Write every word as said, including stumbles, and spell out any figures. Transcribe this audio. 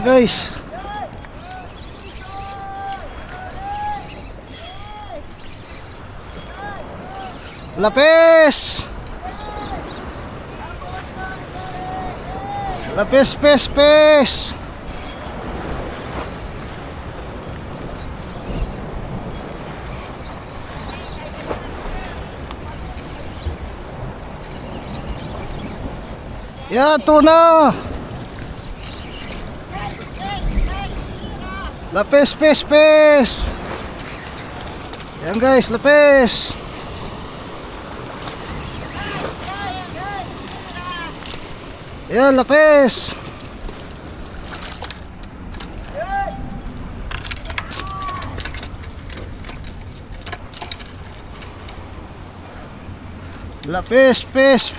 Guys. Lapis! Lapis, pis, pis! Yan, tuna! Lapis, pis, pis! Yan guys, lapis! Yan, lapis! Lapis, pis, pis!